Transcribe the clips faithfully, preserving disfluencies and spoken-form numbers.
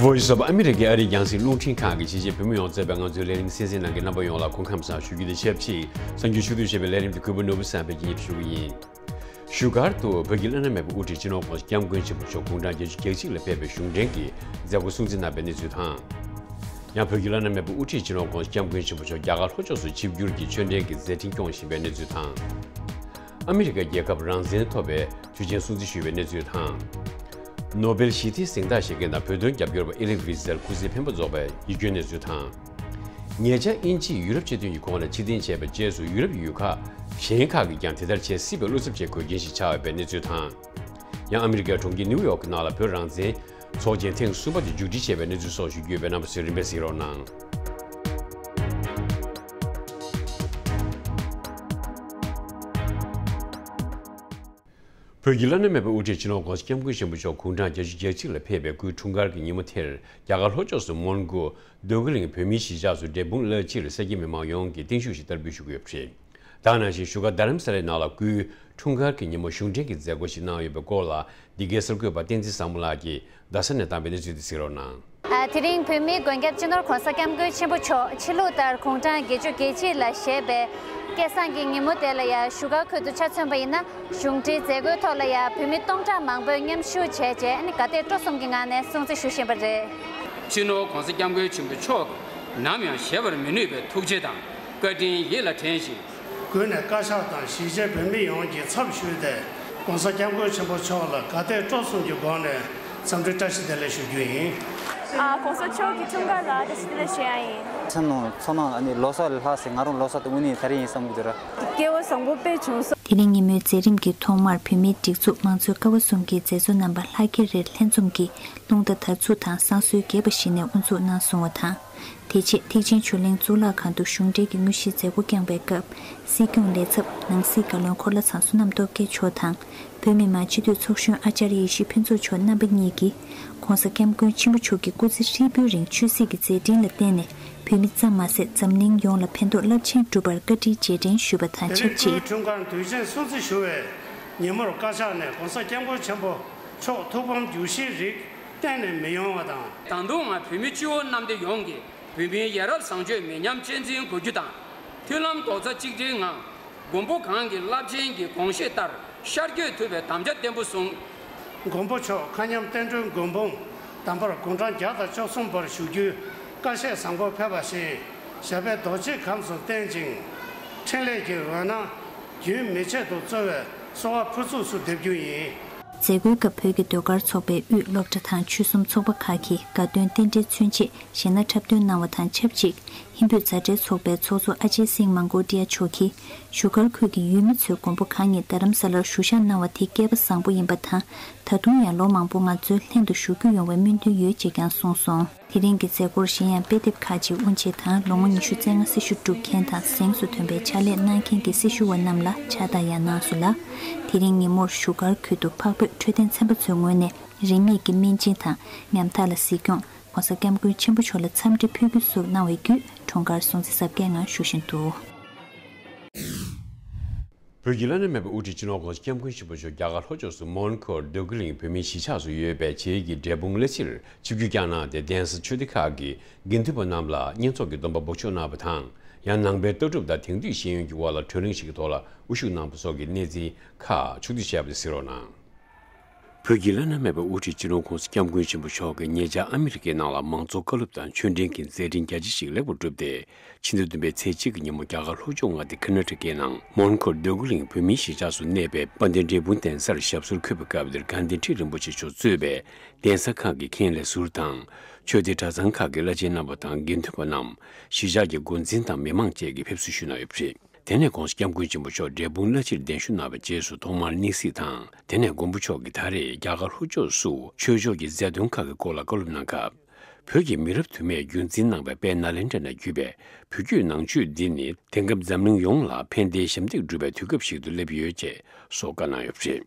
Voice of America ཨ་རིའི་རྒྱང་སྲིང་རླུང་འཕྲིན་ཁང་གི་ཕྱི་རྒྱལ་བོད་མི་ཡོངས་གཙོས་པའི་ང་ཚོའི་ལས་རིམ་གསན་གཟིགས་གནང་མཁན་རྣམ་པ་ཡོངས་ལ་སྐུ་ཁམས་བཟང་ཞུ་རྒྱུ་དང་ཆབས་ཅིག་གསར་འགྱུར་ཕྱོགས་བསྡུས་བྱས་པའི་ལས་རིམ་དེ་གུས་པ་ནོར་བུ་བསམ་འཕེལ་གྱིས་སྙན་སྒྲོན་ཞུ་གི་ཡིན། བཞུགས་སྒར་དུ་བོད་ཀྱི་བླ་ན་མེད་པའི་དབུ་ཁྲིད་སྤྱི་ནོར་༧གོང་ས་༧སྐྱབས་མགོན་ཆེན་པོ་མཆོག་དགུང་གྲངས་བརྒྱད་ཅུ་གྱ་གཅིག་ལ་ཕེབས་པའི་གཞུང་འབྲེལ་གྱི་མཛད་སྒོ་སྲུང་བརྩི་གནང་བའི་གནས་ཚུལ་དང་། ཡང་བོད་ཀྱི་བླ་ན་མེད་པའི་དབུ་ཁྲིད་སྤྱི་ནོར་༧གོང་ས་༧སྐྱབས་མགོན་ཆེན་པོ་མཆོག་རྒྱ་གར་ལྷོ་ཕྱོགས་སུ་ཆིབས་བསྒྱུར་གྱིས་ཆོས་འབྲེལ་གྱི་མཛད་འཕྲིན་སྐྱོང་བཞིན་པའི་གནས་ཚུལ་དང་། ཨ་མི་རི་ཀ་རྒྱལ་ཁབ་རང་བཙན་ཐོབ་པའི་དུས་ཆེན་སྲུང་བརྩི་ཞུས་པའི་གནས་ཚུལ་དང་། ནོ་སྦེལ་ཞི་བདེའི་གཟེངས་རྟགས་བཞེས་མཁན་དང་བོད་དོན་རྒྱབ་སྐྱོར་བ་ཨི་ལི་ཝི་ཟེར་སྐུ་ཚེ་འཕེན་པ་རྫོགས་པའི་ཡིད་སྐྱོའི་གནས་ཚུལ་དང་། ཉེ་ཆར་དབྱིན་ཇིས་ཡུ་རོབ་སྤྱི་མཐུན་གྱི་ཁོངས་ལ་ཕྱིར་འཐེན་བྱས་པའི་རྗེས་སུ་ཡུ་རོབ་ཡུལ་ཁག་གཞན་ཁག་གིས་ཀྱང་དེ་ལྟར་བྱེད་སྲིད་པའི་བློ་འཚབ་བྱེད་དགོས་རྐྱེན་ཞིག་ཆགས་ཡོད་པའི་གནས་ཚུལ་དང་། ཡང་ཨ་མི་རི་ཀའི་གྲོང་ཁྱེར་ནིའུ་ཡོག་གི་ནང་ལ་བོད་རང་བཙན་ཚོགས་ཆེན་ཐེངས་གསུམ་པ་དེ་མཇུག་སྒྲིལ་བྱས་པའི་གནས་ཚུལ་སོགས་ཞུ་རྒྱུ་ཡོད་པས་རྣམ་པ་ཚོས་རིམ་པས་གཟིགས་རོགས་གནང་། བོད་ཀྱི་བླ་ན་མེད་པའི་དབུ་ཁྲིད་སྤྱི་ནོར་༧གོང་ས་༧སྐྱབས་མགོན་ཆེན་པོ་མཆོག་དགུང་གྲངས་བརྒྱད་ཅུ་གྱ་གཅིག་ལ་ཕེབས་པའི་སྐུའི་འཁྲུངས་སྐར་གྱི་ཉིན་མོ་དེར་རྒྱ་གར་ལྷོ་ཕྱོགས་སུ་མོན་གྷོ་རྡོ་རྗེ་གླིང་བོད་མིའི་གཞིས་ཆགས་སུ་འབྲས་སྤུངས་བླ་སྤྱིར་ས་སྐྱའི་མི་མང་ཡོངས་ཀྱིས་བརྟན་བཞུགས་ཤིག་བསྟར་འབུལ་ཞུ་གི་ཡོད་པ་རེད། ད་ག་ནང་བཞིན་བཞུགས་སྒར་རྡ་རམ་ས་ལའི་ནང་ལ་སྐུའི་འཁྲུངས་སྐར་གྱི་ཉིན་མོ་གཞུང་འབྲེལ་གྱི་མཛད་སྒོ་ཞིག་གནང་ཡོད་པའི་སྐོར་ལ་འདི་གའི་གསར་འགོད་པ་བསྟན་འཛིན་བཟང་མོ་ལགས་ཀྱིས་རྡ་ས་ནས་བཏང་བའི་གནས་ཚུལ་དེ་གཟིགས་རོགས་གནང་། ཨ། དེ་རིང་བོད་མིའི་མགོན་སྐྱབས་སྤྱི་ནོར་༧གོང་ས་༧སྐྱབས་མགོན་ཆེན་པོ་མཆོག་ཕྱི་ལུགས་ལྟར་དགུང་གྲངས་བརྒྱད་ཅུ་གྱ་གཅིག་ལ་བཞེས་པའི་སྐལ་བཟང་གི་ཉིན་མོ་དེ་ལ་ཡང་བཞུགས་སྒར་ཁུལ་དུ་ཆ་མཚོན་པ་ཡིན་ན། གཞུང་འབྲེལ་མཛད་སྒོའི་ཐོག་ལ་ཡང་བོད་མི་སྟོང་ཕྲག་མང་པོས་མཉམ་ཞུགས་བྱས་རྗེས་ཨ་ནི་དགའ་དད་སྤྲོ་གསུམ་གྱི་ངང་ནས་སྲུང་བརྩི་ཞུ་བཞིན་པ་རེད། སྤྱི་ནོར་༧གོང་ས་༧སྐྱབས་མགོན་ཆེན་པོ་མཆོག་གིས་ནམ་ཡང་བཞེས་པར་མི་ནུས་པའི་ཐུགས་རྗེ་དང་བཀའ་དྲིན་ཡིད་ལ་དྲན་ཞིང་། གུས་ནས་བཀའ་ཤག་དང་གཞིས་བྱེས་བོད་མི་ཡོངས་ཀྱི་ཚབ་ཞུས་ཏེ་༧གོང་ས་༧སྐྱབས་མགོན་ཆེན་པོ་མཆོག་ལ་དགའ་དད་སྤྲོ་གསུམ་གྱི་སྒོ་ནས་འཚམས་འདྲི་བཀྲ་ཤིས་བདེ་ལེགས་ཞུ་རྒྱུ་ཡིན། ཨ། ༸གོང་ས་མཆོག་གི་འཁྲུངས་སྐར་ལ་བཀྲ་ཤིས་བདེ་ལེགས་ཞུ་ཡ་ཡིན། ཚེ་ནང་མཚོ་ནང་ཨ་ནི་ལོ་གསར་ལས་ལྷག་ཟེར། ང་རང་ལོ་གསར་དེ་དངོས་གནས་ད་རེས་ཡིན་བསམ་གྱི་འདུག་ར། སྐལ་བ་བཟང་པོ་དཔེ་བྱུང་སོང་། དེ་རིང་ཉིན་མོའི་མཛད་རིམ་གྱི་ཐོག་མར་བོད་མིའི་སྒྲིག་འཛུགས་མང་གཙོའི་ཀ་བ་གསུམ་གྱི་མཛད་གཙོ་རྣམ་པ་ལྷ་རྒྱལ་རིར་ལྷན་འཛོམས་ཀྱིས་རླུང་རྟ་དར་ཚུགས་དང་བསང་གསོལ་རྒྱས་པ་ཞིག་ནས་དབུ་འཛུགས་གནང་སོང་བ་དང་། དེ་རྗེས་ཐེག་ཆེན་ཆོས་གླིང་གཙུག་ལག་ཁང་དུ་གཞུང་འབྲེལ་གྱི་དངོས་གཞིའི་མཛད་སྒོ་བསྐྱངས་པའི་སྐབས། སྲིད་སྐྱོང་ལས་ཚབ་ནང་སྲིད་བཀའ་བློན་འཁོར་ལྷ་ཚང་བསོད་ནམས་སྟོབས་རྒྱལ་མཆོག་དང་། བོད་མི་མང་སྤྱི་འཐུས་ཚོགས་གཞོན་ཨ་ཙརྱ་ཡེ་ཤེས་ཕུན་ཚོགས་མཆོག་རྣམ་པ་གཉིས་ཀྱིས། ༸གོང་ས་༸སྐྱབས་མགོན་ཆེན་པོ་མཆོག་གི་སྐུ་ཚེ་ཧྲིལ་པོའི་རིང་ཆོས་སྲིད་ཀྱི་མཛད་འཕྲིན་ལ་བརྟེན་ནས། བོད་མི་ཙམ་མ་ཟད་འཛམ་གླིང་ཡོངས་ལ་ཕན་ཐོགས་རླབས་ཆེན་བསྒྲུབས་པར་བཀའ་དྲིན་རྗེས་དྲན་ཞུས་པ་དང་ཆབས་ཅིག་དེ་རིང་སྐུའི་འཁྲུངས་སྐར་དུས་ཆེན་སྲུང་བརྩི་ཞུ་བའི་ཉིན་མོར་བཀའ་ཤག་ནས་༸གོང་ས་༸སྐྱབས་མགོན་ཆེན་པོ་མཆོག་ཐུགས་ཕམ་རྒྱུག་ཤེས་རིགས་གཏན་ནས་མི་ཡོང་བ་དང་། ད་དུང་ང་བོད་མི་སྤྱི་བོ་གནམ་བདེ་ཡོངས་ཀྱིས་བོད་མིའི་ཡ་རབས་བཟང་སྤྱོད་མི་ཉམས་གཅེས་འཛིན་དགོས་རྒྱུ་དང་། མཐུན་ལམ་རྡོག་རྩ་གཅིག་སྒྲིལ་ངང་། མགོན་པོ་གང་གི་རླབས་ཆེན་གྱི་དགོངས་བཞེད་ལྟར་ཤར་བསྐྱོད་ཐུབ་པའི་དམ་བཅའ་བརྟན་པོ་བཟུང་། མགོན་པོ་མཆོག་མཁའ་མཉམ་བསྟན་འགྲོའི་མགོན་འབུམ་དམ་པར་དགུང་གྲངས་བརྒྱ་དང་བཅུ་གསུམ་པར་བཞུགས་རྒྱུའི་བཀའ་བཞེས་བཟང་པོ་ཕེབས་པ་བཞིན། ཞབས་པད་རྡོ་རྗེའི་གམས་སུ་བརྟན་ཅིང་། འཕྲིན་ལས་ཀྱི་འོད་སྣང་རྒྱུན་མི་ཆད་དུ་སྩོལ་བའི་གསོལ་བ་ཕུར་ཚུགས་སུ་འདེབས་རྒྱུ་ཡིན། མཛད་སྒོའི་སྐབས་བོད་ཀྱི་ཟློས་གར་ཚོགས་པའི་དབུས་སློབ་གྲྭ་དང་ཆོལ་གསུམ་ཚོགས་པ་ཁག་གིས་དགའ་སྟོན་རྟེན་འབྲེལ་མཚོན་ཆེད་གཞས་སྣ་འཁྲབ་སྟོན་གནང་བ་དང་ཆབས་ཅིག་ཧིན་བོད་མཛའ་འབྲེལ་ཚོགས་པའི་ཚོགས་གཙོ་ཨ་ཇེ་སིང་མང་གོ་ཏི་ཡ་མཆོག་གིས་བཞུགས་སྒར་ཁུལ་གྱི་ཡུལ་མི་ཚོས་མགོན་པོ་གང་ཉིད་རྡ་རམ་ས་ལར་བཞུགས་ཞག་གནང་བ་དེ་སྐལ་པ་བཟང་པོ་ཡིན་པ་དང་། ད་དུང་ཡང་ལོ་མང་པོ་ང་ཚོའི་ལྷན་དུ་བཞུགས་རྒྱུ་ཡོང་བའི་སྨོན་འདུན་ཡོད་ཅེས་ཀྱང་གསུངས་སོང་། དེ་རིང་གི་མཛད་སྒོར་གཞན་ཡང་དཔེ་དེབ་ཁག་ཅིག་དབུ་འབྱེད་དང་ལོ་ངོ་ཉི་ཤུ་རྩ་ལྔ་སྲི་ཞུ་སྒྲུབ་མཁན་དང་གཟེངས་སུ་ཐོན་པའི་ཕྱག་ལས་གནང་མཁན་གྱི་སྲི་ཞུ་བ་རྣམས་ལ་ཕྱག་རྟགས་ཡང་གནང་སོང་ལ། དེ་རིང་ཉིན་མོར་བཞུགས་སྒར་ཁུལ་དུ་འཕགས་བོད་འཕྲོད་བསྟེན་ཚན་པ་ཚོའི་ངོས་ནས་རིན་མེད་ཀྱི་སྨན་སྦྱིན་དང་ཉམ་ཐག་ལ་གཟིགས་སྐྱོང་། ༸གོང་ས་༸སྐྱབས་མགོན་ཆེན་པོ་མཆོག་ལ་འཚམས་འདྲི་ཕུལ་རྒྱུ་སོགས་གནང་བའི་བརྒྱུད་འཁྲུངས་སྐར་སྲུང་བརྩི་གཟབ་རྒྱས་ངང་ཞུ་བཞིན་འདུག་བོད་ཀྱི་བླ་ན་མེད་པའི་དབུ་ཁྲིད་སྤྱི་ནོར་༸གོང་ས་༸སྐྱབས་མགོན་ཆེན་པོ་མཆོག་རྒྱ་གར་ལྷོ་ཕྱོགས་སུ་མོན་གྷོར་རྡོ་རྗེ་གླིང་བོད་མིའི་གཞིས་ཆགས་སུ་ཡོད་པའི་བྱེས་ཀྱི་འབྲས་སྤུངས་བླ་སྤྱིར་ཆིབས་བསྒྱུར་བསྐྱངས་གནང་སྟེ། གདན་ས་ཆོས་སྡེ་ཁག་གི་དགེ་འདུན་པ་རྣམས་ལ་བསྙེན་རྫོགས་ཀྱི་སྡོམ་པ་འབོགས་ཆོག་གནང་བ་དང་། ཡང་ནང་པའི་ལྟ་གྲུབ་དང་དེང་དུས་ཤེས་ཡོན་གྱི་འོག་ལ་གྲོས་རིམ་ཞིག་གི་ཐོག་ལ་དབུ་བཞུགས་གནང་བ་སོགས་ཀྱི་གནས་ཚུལ་ཁག་ཕྱོགས་བསྡུས་བྱས་པ་དེ་གཟིགས་རོགས་གནང་། བོད་ཀྱི་བླ་ན་མེད་པའི་དབུ་ཁྲིད་སྤྱི་ནོར་༸གོང་ས་༸སྐྱབས་མགོན་ཆེན་པོ་མཆོག་གིས་ཉེ་ཆར་ཨ་མི་རི་ཀའི་ནང་ལ་མང་གཙོ་བཀའ་སློབ་དང་ཆོས་འབྲེལ་གྱི་མཛད་འཕྲིན་རྒྱ་ཆེ་ཞིག་ལེགས་པར་བསྒྲུབས་ཏེ། ཕྱི་ཟླ་བདུན་པའི་ཚེས་གཅིག་གི་ཉིན་མོ་རྒྱ་གར་ལྷོ་ཕྱོགས་མངའ་སྡེ་ཀར་ནཱ་ཊ་ཀའི་ནང་མོན་གྷོར་རྡོ་རྗེ་གླིང་བོད་མིའི་གཞིས་ཆགས་སུ་གནས་པའི་དཔལ་ལྡན་འབྲས་སྤུངས་གདན་སར་ཞབས་སོར་འཁོད་པའི་སྐབས་དེར་དགའ་ལྡན་ཁྲི་རིན་པོ་ཆེ་མཆོག་གཙོས་པའི་གདན་ས་ཁག་གི་མཁན་སློབ་ཟུར་དང་། ཆོས་སྡེ་གྲྭ་ཚང་ཁག་གི་བླ་ཆེན་རྣམ་པ་དང་དགེ་འདུན་པ་རྣམས། གཞིས་ཆགས་ཀྱི་འགོ་འཛིན་དང་མི་མང་བཅས་ཀྱིས་ཕེབས་བསུ་ཞུས་གནང་ཡོད་པ་རེད། དེ་ནས་༸གོང་ས་༸སྐྱབས་མགོན་ཆེན་པོ་མཆོག་འབྲས་སྤུངས་བླ་སྤྱིར་གདན་ཞུ་གནང་བའི་རྗེས་སུ་ཐོག་མར་གཉིད་སད་དང་། དེ་ནས་མགོན་པོ་མཆོག་གིས་ད་རེས་རྒྱ་གར་ལྷོ་ཕྱོགས་སུ་ཆོས་ཕྱོགས་ཀྱི་མཛད་དོན་ཁག་གི་སྐོར་ལ་བཀའ་སློབ་གནང་སྐབས། བོད་ཀྱི་མི་རབས་དུ་མས་རྒྱུན་འཛིན་གནང་བའི་དཔལ་ནཱ་ལེནྡྲ་ནས་བརྒྱུད་པའི་བོད་བརྒྱུད་ནང་ཆོས་འདི་ནི་དེང་སྐབས་འཛམ་གླིང་ཡོངས་ལ་ཕན་བདེའི་ཞབས་འདེགས་སྒྲུབ་པའི་དུས་སྐབས་ཤིག་ཏུ་སླེབས་ཡོད་ཅེས་སོགས་བཀའ་གནང་ཡོད་པ་རེད།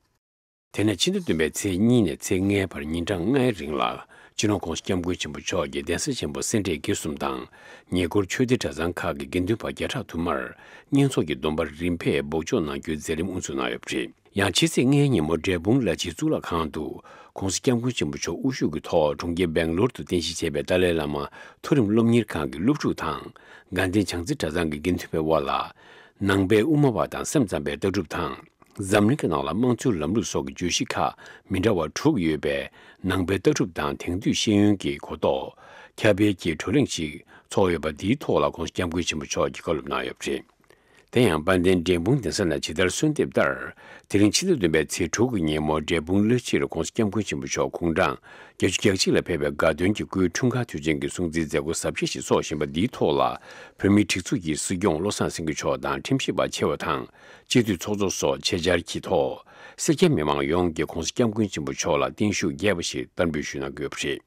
དེ་ནས་ཕྱི་ཟླ་བདུན་པའི་ཚེས་གཉིས་ནས་ཚེས་ལྔའི་བར་ཉིན་གྲངས་ལྔའི་རིང་ལ། སྤྱི་ནོར་༧གོང་ས་༧སྐྱབས་མགོན་ཆེན་པོ་མཆོག་གིས་གདན་ས་ཆེན་པོ་སེ་འབྲས་དགེ་གསུམ་དང་། ཉེ་འཁོར་ཆོས་སྡེ་གྲྭ་ཚང་ཁག་གི་དགེ་འདུན་པ་བརྒྱ་ཕྲག་དུ་མར་བསྙེན་རྫོགས་ཀྱི་སྡོམ་པ་རིམ་ཕེབས་འབོགས་ཆོག་གནང་རྒྱུའི་མཛད་རིམ་དབུ་འཛུགས་གནང་ཡོད་པ་རེད། ཡང་ཕྱི་ཚེས་ལྔའི་ཉིན་མོ་འབྲས་སྤུངས་བླ་སྤྱིའི་གཙུག་ལག་ཁང་དུ་༧གོང་ས་༧སྐྱབས་མགོན་ཆེན་པོ་མཆོག་དབུ་བཞུགས་ཀྱི་ཐོག་གྲོང་ཁྱེར་སྦེང་ལོར་དུ་རྟེན་གཞི་བྱས་པའི་ཏཱ་ལའི་བླ་མ་མཐོ་རིམ་སློབ་གཉེར་ཁང་གི་སློབ་ཕྲུག་དང་། དགའ་ལྡན་བྱང་རྩེ་གྲྭ་ཚང་གི་དགེ་འདུན་པའི་དབར་ལ། ནང་པའི་དབུ་མ་པ་དང་སེམས་ཙམ་པའི་ལྟ་གྲུབ་དང་། འཛམ་གླིང་གི་ནང་ལ་དམངས་གཙོའི་ལམ་ལུགས་སོགས་ཀྱི་བརྗོད་གཞི་ཁག་མི་འདྲ་བ་དྲུག་ཡོད་པའི་ནང་པའི་ལྟ་གྲུབ་དང་དེང་དུས་ཤེས་ཡོན་གྱི་གོ་རྟོགས་ཁྱབ་སྤེལ་གྱི་བགྲོ་གླེང་ཞིག་ཚོགས་ཡོད་པ་འདིའི་ཐོག་ལ་༧གོང་ས་༧སྐྱབས་མགོན་ཆེན་པོ་མཆོག་གིས་བཀའ་སློབ་གནང་ཡོད་པ་རེད། དེ་ཡང་དཔལ་ལྡན་འབྲས་སྤུངས་གདན་ས་ནས་ཇི་ལྟར་གསོལ་འདེབས་ལྟར། དེ་རིང་ཕྱི་ཟླ་བདུན་པའི་ཚེས་དྲུག་གི་ཉིན་མོ་འབྲས་སྤུངས་བླ་སྤྱིར་༧གོང་ས་༧སྐྱབས་མགོན་ཆེན་པོ་མཆོག་དགུང་གྲངས་བརྒྱད་ཅུ་གྱ་གཅིག་ལ་ཕེབས་པའི་དགའ་སྟོན་གྱི་སྐུའི་འཁྲུངས་སྐར་དུས་ཆེན་གྱི་སྲུང་བརྩིའི་མཛད་སྒོ་གཟབ་རྒྱས་ཤིག་འཚོགས་བཞིན་པ་འདིའི་ཐོག་ལ། བོད་མིའི་སྒྲིག་འཛུགས་ཀྱི་སྲིད་སྐྱོང་བློ་བཟང་སེང་གེ་མཆོག་དང་ཁྲིམས་ཞིབ་པ་ཆེ་བ་དང་། སྤྱི་འཐུས་ཚོགས་གཙོ་སོགས་ཆེད་བཅར་གྱི་ཐོག་སེར་སྐྱ་མི་མང་ཡོངས་ཀྱིས་༧གོང་ས་༧སྐྱབས་མགོན་ཆེན་པོ་མཆོག་ལ་བརྟན་བཞུགས་རྒྱས་པ་ཞིག་བསྟར་འབུལ་ཞུས་གནང་གི་ཡོད་པ་རེད།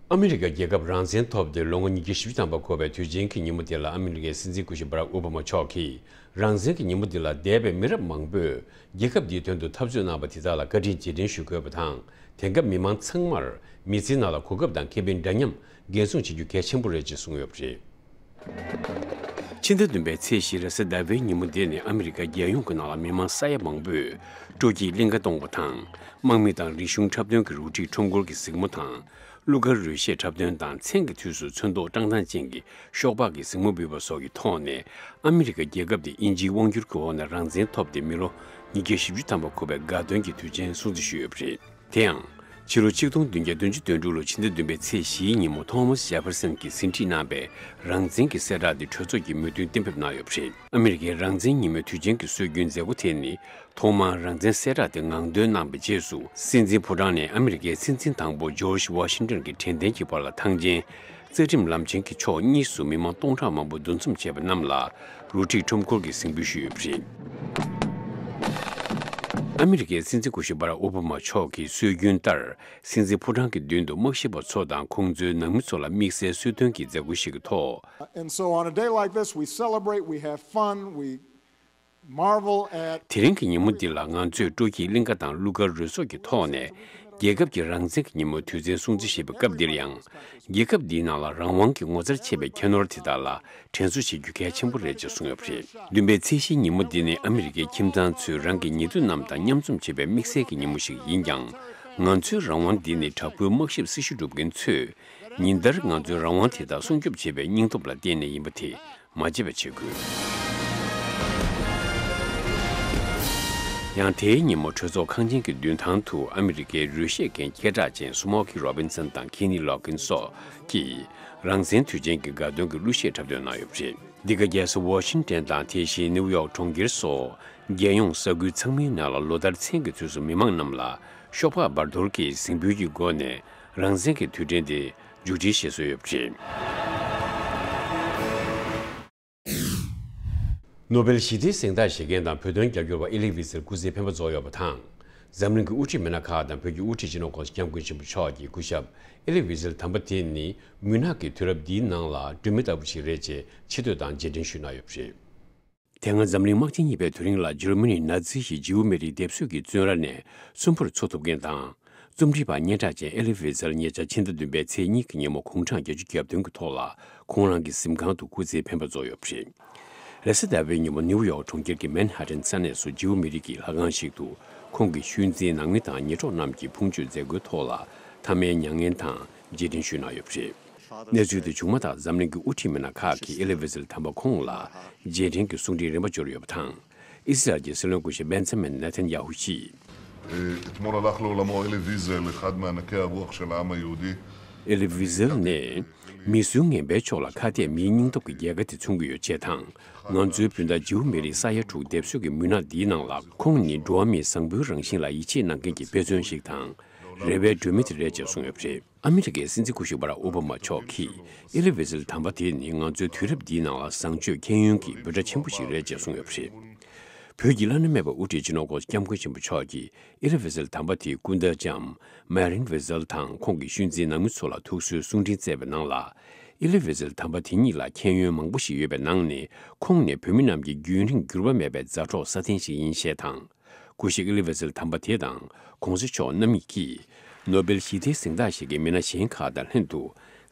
ཨ་མི་རི་ཀ་རྒྱལ་ཁབ་རང་བཙན་ཐོབ་སྟེ་ལོ་ངོ་ཉིས་བརྒྱ་བཞི་བཅུ་ཐམ་པ་འཁོར་བའི་དུས་ཆེན་གྱི་ཉིན་མོ་དེ་ལ། ཨ་མི་རི་ཀའི་སྲིད་འཛིན་སྐུ་ཞབས་བྷ་རག་ཨོ་བྷ་མ་མཆོག་གིས་རང་བཙན་གྱི་ཉིན་མོ་འདི་ལ་འདས་པའི་མི་རབས་མང་པོས་རྒྱལ་ཁབ་འདིའི་དོན་དུ་འཐབ་རྩོད་གནང་བ་དེ་དག་ལ་བཀའ་དྲིན་རྗེས་དྲན་ཞུ་དགོས་པ་དང་། དེང་སྐབས་མི་མང་ཚང་མར་མི་ཚེའི་ནང་ལ་གོ་སྐབས་དང་ཁེ་ཕན་འདྲ་མཉམ་འགན་སྲུང་བྱེད་རྒྱུ་གལ་ཆེན་པོ་རེད་ཅེས་གསུངས་ཡོད་པ་རེད། ཕྱི་ཟླ་བདུན་པའི་ཚེས་བཞི་རེས་གཟའ་ཟླ་བའི་ཉིན་མོ་འདི་ནི་ཨ་མི་རི་ཀ་རྒྱལ་ཡོངས་ཀྱི་ནང་ལ་མི་མང་ས་ཡ་མང་པོས་སྤྲོ་སྐྱིད་གླིང་ཀ་གཏོང་བ་དང་། དམག་མི་དང་རིག་གཞུང་འཁྲབ་སྟོན་གྱི་རུ་སྒྲིག་ཁྲོམ་སྐོར་གྱི་གཟིགས་མོ་དང་། གླུ་གར་རོལ་གཞས་འཁྲབ་སྟོན་དང་། མཚན་གྱི་དུས་སུ་ཚོན་མདོག་བཀྲག་མདངས་ཅན་གྱི་ཤོག་སྦག་གི་གཟིགས་མོ་འབུལ་བ་སོགས་ཀྱི་ཐོག་ནས། ཨ་མི་རི་ཀ་རྒྱལ་ཁབ་དེ་དབྱིན་ཇིའི་དབང་སྒྱུར་གྱི་འོག་ནས་རང་བཙན་ཐོབ་སྟེ་མི་ལོ་ཉིས་བརྒྱ་བཞི་བཅུ་ཐམ་པ་འཁོར་བའི་དགའ་སྟོན་གྱི་དུས་ཆེན་སྲུང་བརྩི་ཞུས་ཡོད་པ་རེད། དེ་ཡང་། ཕྱི་ལོ་ཆིག་སྟོང་བདུན་བརྒྱ་བདུན་ཅུ་དོན་དྲུག་ལོ་ཕྱི་ཟླ་བདུན་པའི་ཚེས་བཞིའི་ཉིན་མོ། ཐོ་མཱས་ཇེ་ཕར་སན་གྱིས་ཟིན་བྲིས་གནང་བའི་རང་བཙན་གྱི་གསལ་བསྒྲགས་དེ་གྲོས་ཚོགས་ཀྱིས་མོས་མཐུན་གཏན་འབེབས་གནང་ཡོད་པ་རེད། ཨ་མི་རི་ཀའི་རང་བཙན་ཉིན་མོའི་དུས་ཆེན་གྱི་སྲོལ་རྒྱུན་མཛད་སྒོ་དེ་ནི། ཐོག་མར་རང་བཙན་གསལ་བསྒྲགས་དེ་ངང་འདོན་གནང་བའི་རྗེས་སུ། སྲིད་འཛིན་ཕོ་བྲང་ནས་ཨ་མི་རི་ཀའི་སྲིད་འཛིན་དང་པོ་ཇོརྗ་ཝ་ཤིང་ཏོན་གྱི་དྲན་རྟེན་གྱི་བར་ལ་ཐང་ཆེན་རྩ་ཁྲིམས་ལམ་ཆེན་གྱི་ཕྱོགས་གཉིས་སུ་མི་མང་སྟོང་ཕྲག་མང་པོ་འདུ་འཛོམས་བྱས་པ་རྣམས་ལ་རུ་སྒྲིག་ཁྲོམ་སྐོར་གྱི་གཟིགས་འབུལ་ཞུས་ཡོད་པ་རེད། ཨ་མི་རི་ཀའི་སྲིད་འཛིན་སྐུ་ཞབས་བྷ་རག་ཨོ་བྷ་མ་མཆོག་གིས་སྲོལ་རྒྱུན་ལྟར་སྲིད་འཛིན་ཕོ་བྲང་གི་མདུན་དུ་དམག་ཞབས་པ་ཚོ་དང་ཁོང་ཚོའི་ནང་མི་ཚོ་ལ་དམིགས་བསལ་གསོལ་སྟོན་གྱི་མཛད་སྒོ་ཞིག་གི་ཐོག And so on a day like this, we celebrate, we have fun, we marvel at དེ་རིང་གི་ཉིན་མོ་འདི་ལ་ང་ཚོས་སྤྲོ་སྐྱིད་གླིང་ཀ་དང་གླུ་གར་རོལ་སོགས་ཀྱི་ཐོག་ནས་རྒྱལ་ཁབ་ཀྱི་རང་བཙན་གྱི་ཉིན་མོའི་དུས་ཆེན་སྲུང་བརྩི་བྱེད་པའི་སྐབས་འདིར་ཡང་། རྒྱལ་ཁབ་འདིའི་ནང་ལ་རང་དབང་གི་ངོ་མཚར་ཆེ་བའི་ཁྱད་ནོར་དེ་དག་ལ་དྲན་གསོ་བྱེད་རྒྱུ་གལ་ཆེན་པོ་རེད་ཅེས་གསུངས་ཡོད་པ་རེད། བདུན་པའི་ཚེས་བཞིའི་ཉིན་མོ་འདི་ནི་ཨ་མི་རི་ཀའི་ཁྱིམ་ཚང་ཚོས་རང་གི་ཉེ་དུ་རྣམས་དང་མཉམ་འཛོམས་བྱེད་པའི་དམིགས་བསལ་གྱི་ཉིན་མོ་ཞིག་ཡིན་ཀྱང་། ང་ཚོའི་རང་དབང་འདི་ནི་དྲག་པོའི་དམག་ཞབས་སྲི་ཞུ་སྒྲུབ་མཁན་ཚོས་ཉིན་ལྟར་ང་ཚོའི་རང་དབང་དེ་དག་སྲུང་སྐྱོབ་བྱེད་པའི་སྙིང་སྟོབས་ལ་བརྟེན་ནས་ཡིན་པ་དེ་མ་བརྗེད་པ་བྱེད་དགོས། ཡང་དེའི་ཉིན་མོ་གྲོས་ཚོགས་ཁང་ཆེན་གྱི་མདུན་ཐང་དུ་ཨ་མི་རི་ཀའི་རོལ་གཞས་མཁན་སྐད་གྲགས་ཅན་སི་མོ་ཀི་རོ་བིན་སན་དང་ཁེ་ནི་ལོ་ཀིན་སོགས་ཀྱིས་རང་བཙན་དུས་ཆེན་གྱི་དགའ་སྟོན་གྱི་གླུ་གཞས་འཁྲབ་སྟོན་གནང་ཡོད་པ་རེད། འདི་ག་རྒྱལ་ས་ཝ་ཤིང་ཏན་དང་དེ་བཞིན་ནིའུ་ཡོག་གྲོང་ཁྱེར་སོགས་རྒྱལ་ཡོངས་ས་ཁུལ་ཚང་མའི་ནང་ལ་ལོ་ལྟར་མཚན་གྱི་དུས་སུ་མི་མང་རྣམས་ལ་ཤོག་སྦག་འབར་གཏོར་གྱི་གཟིགས་འབུལ་གྱི་སྒོ་ནས་རང་བཙན་གྱི་དུས་དྲན་དེ་མཇུག་སྒྲིལ་བྱེད་སྲོལ་ཡོད་པ་རེད། ནོ་བེལ་ཞི་བདེའི་གཟེངས་རྟགས་བཞེས་མཁན་དང་བོད་དོན་རྒྱབ་སྐྱོར་བ་ཨེ་ལི་ཝི་ཟེལ་སྐུ་ཚེ་འཕེན་པ་རྫོགས་ཡོད་པ་དང་། འཛམ་གླིང་གི་དབུ་ཁྲིད་མི་སྣ་ཁག་དང་བོད་ཀྱི་དབུ་ཁྲིད་སྤྱི་ནོར་༧གོང་ས་༧སྐྱབས་མགོན་ཆེན་པོ་མཆོག་གིས་སྐུ་ཞབས་ཨེ་ལི་ཝི་ཟེལ་དམ་པ་དེ་ནི་མུན་ནག་གི་དུས་རབས་འདིའི་ནང་ལ་སྒྲོན་མེ་ལྟ་བུ་ཞིག་རེད་ཅེས་ཆེ་བསྟོད་དང་རྗེས་དྲན་ཞུས་གནང་ཡོད་པ་རེད། དེ་སྔ་འཛམ་གླིང་དམག་ཆེན་གཉིས་པའི་དུས་རིང་ལ་འཇར་མ་ནིའི་ནཱ་ཛི་ཡི་ཇིའུ་མི་རིགས་སྡེབ་གསོད་ཀྱི་བཙོན་ར་ནས་གསོན་པོར་འཚོ་ཐུབ་མཁན་དང་། རྩོམ་སྒྲིག་པ་སྙན་གྲགས་ཅན་ཨེ་ལི་ཝི་ཟེལ་ཉེ་ཆར་ཕྱི་ཟླ་བདུན་པའི་ཚེས་གཉིས་ཀྱི་ཉིན་མོ་དགུང་གྲངས་བརྒྱད་ཅུ་གྱ་བདུན་གྱི་ཐོག་ལ་ཁོང་རང་གི་གཟིམ་ཁང་དུ་སྐུ་ཚེ་འཕེན་པ་རྫོགས་ཡོད་པ་རེད། རེས་གཟའ་ཟླ་བའི་ཉིན་མོ་ནིའུ་ཡོག་གྲོང་ཁྱེར་གྱི་མན་ཧ་ཏན་ས་གནས་སུ་ཇིའུ་མི་རིགས་ཀྱི་ལྷ་ཁང་ཞིག་ཏུ་ཁོང་གི་ཤུལ་འཛིན་ནང་མི་དང་ཉེ་གྲོགས་རྣམས་ཀྱིས་ཕུང་མཆོད་མཛད་སྒོའི་ཐོག་ལ་མཐའ་མའི་མྱ་ངན་དང་རྗེས་དྲན་ཞུས་གནང་ཡོད་པ་རེད། གནས་ཚུལ་དེ་བྱུང་མ་ཐག་འཛམ་གླིང་གི་དབུ་ཁྲིད་མི་སྣ་ཁག་གིས་ཨེ་ལི་ཝི་ཟེལ་དམ་པ་ཁོང་ལ་རྗེས་དྲན་གྱི་གསུང་འཕྲིན་རིམ་པ་འབྱོར་ཡོད་པ་དང་། ཨི་སི་རལ་གྱི་སྲིད་བློན་སྐུ་ཞབས་བན་ཛ་མིན་ནེ་ཐན་ཡ་ཧུ་ཡིས། אתמול הלך לעולמו אלי ויזל, אחד מענקי הרוח של העם היהודי. ཨེ་ལི་ཝི་ཟེལ་ནི་མིག་ཟུར་ངན་པའི་ཕྱོགས་ལ་ཁ་གཏད་མིའི་སྙིང་སྟོབས་ཀྱི་རྒྱལ་ཁ་དེ་མཚོན་གྱི་ཡོད་ཅེས་དང་། ང་ཚོའི་སྤུན་ཟླ་ཇིའུ་མི་རིགས་ས་ཡ་དྲུག་སྡེབ་གསོད་ཀྱི་མུན་ནག་འདིའི་ནང་ལ་ཁོང་ནི་འགྲོ་བ་མིའི་བཟང་པོའི་རང་བཞིན་ལ་ཡིད་ཆེས་གནང་མཁན་གྱི་དཔེ་མཚོན་ཞིག་དང་། རེ་བའི་སྒྲོན་མེ་དེ་རེད་ཅེས་གསུངས་ཡོད་པ་རེད། ཨ་མི་རི་ཀའི་སྲིད་འཛིན་སྐུ་ཞབས་བྷ་རག་ཨོ་བྷ་མ་མཆོག་གིས་ཨེ་ལི་ཝི་ཟེལ་དམ་པ་དེ་ནི་ང་ཚོའི་དུས་རབས་འདིའི་ནང་ལ་བཟང་སྤྱོད་ཁྱད་ཡོན་གྱི་འབོད་སྒྲ་ཆེན་པོ་ཞིག་རེད་ཅེས་གསུངས་ཡོད་པ་རེད། བོད་ཀྱི་བླ་ན་མེད་པའི་དབུ་ཁྲིད་སྤྱི་ནོར་༧གོང་ས་༧སྐྱབས་མགོན་ཆེན་པོ་མཆོག་གིས་ཨེ་ལི་ཝི་ཟེལ་དམ་པ་དེའི་སྐུ་ཟླ་ལྕམ་མེ་རིན་ཝི་ཟེལ་དང་ཁོང་གི་ཤུལ་འཛིན་ནང་མི་ཚོ་ལ་ཐུགས་གསོའི་གསུང་འཕྲིན་བསྩལ་བའི་ནང་ལ། ཨེ་ལི་ཝི་ཟེལ་དམ་པ་དེ་ཉིད་ལ་ཁྱད་ཡོན་མང་པོ་ཞིག་ཡོད་པའི་ནང་ནས་ཁོང་ནི་བོད་མི་རྣམས་ཀྱི་རྒྱུན་རིང་འགྱུར་བ་མེད་པའི་མཛའ་གྲོགས་སྲ་བརྟན་ཞིག་ཡིན་ཞེས་དང་། སྐུ་ཞབས་ཨེ་ལི་ཝེ་ཟེལ་དམ་པ་དེ་དང་གོང་ས་མཆོག་རྣམ་གཉིས་ཀྱིས་ནོ་སྦེལ་ཞི་བདེའི་གཟེངས་རྟགས་བཞེས་མཁན་མི་སྣ་གཞན་ཁག་དང་ལྷན་དུ།